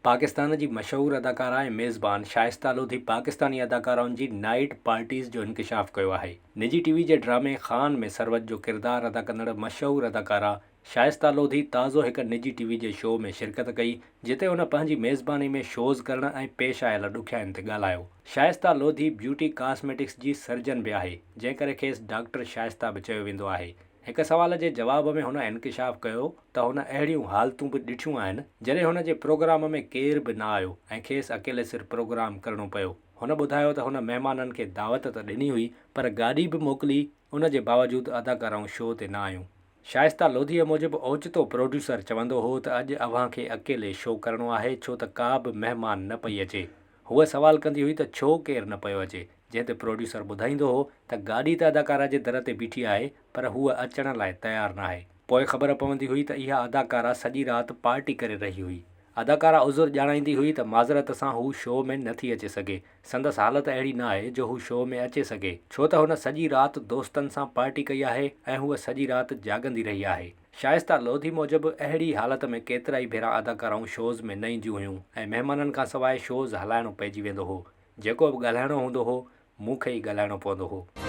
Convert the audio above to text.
پاڪستان جي مشهور اداڪارا ۽ ميزبان شائسته لوڌي پاڪستاني اداڪارائن جي نائيٽ پارٽيز جو انڪشاف ڪيو آهي. نجي ٽي وي جي ڊرامي خان ۾ سروج جو ڪردار ادا ڪندڙ مشهور اداڪارا شائسته لوڌي تازو هڪ نجي ٽي وي جي شو ۾ شرڪت ڪئي جتي هن پنهنجي ميزباني ۾ شوز ڪرڻ ۽ پيش آيل ڏکيائين تي ڳالهايو. شائسته لوڌي بيوٽي ڪاسميٽڪس جي سرجن به آهي جنهن ڪري کيس ڊاڪٽر شائسته به چيو ويندو آهي. هڪ سوال جي جواب ۾ هن انڪشاف ڪيو ته هن اهڙيون حالتون به ڏٺيون آهن جڏهن هن جي پروگرام ۾ ڪير به نه آيو ۽ کيس اڪيلي سر پروگرام ڪرڻو پيو. هن ٻڌايو ته هن مهمانن کي دعوت ته ڏني هئي پر گاڏي به موڪلي ان جي باوجود اداڪارائون شو تي نه آيون. شائسته لوڌيء موجب اوچتو پروڊيوسر چوندو هو ته اڄ اوهان کي اڪيلي شو ڪرڻو آهي ڇو ته ڪا به مهمان نه پئي اچي. هوء سوال ڪندي هئي ته ڇو ڪير نه پيو اچي؟ جنهن تي پروڊيوسر ٻڌائيندو هو ته گاڏي ته اداڪارا جي در تي بيٺي آهي پر هوء اچڻ لاء تيار ناهي. پوء خبر پوندي هئي ته اها اداڪارا سڄي رات پارٽي ڪري رهي هئي. اداڪارا عذر ڄاڻائيندي هئي ته معذرت سان هو شو ۾ نه ٿي اچي سگهي، سندس حالت اهڙي ناهي جو هو شو ۾ اچي سگهي، ڇو ته هن سڄي رات دوستن سان پارٽي ڪئي آهي ۽ هوء سڄي رات جاڳندي رهي آهي. شائسته لوڌي موجب اهڙي حالت ۾ ڪيترائي ڀيرا اداڪارائون شوز ۾ نه اينديون هيون ۽ مهمانن کانسواء شوز هلائڻو پئجي ويندو هو، جيڪو به ڳالهائڻو هوندو هو، مون کي ئي ڳالهائڻو پوندو هو.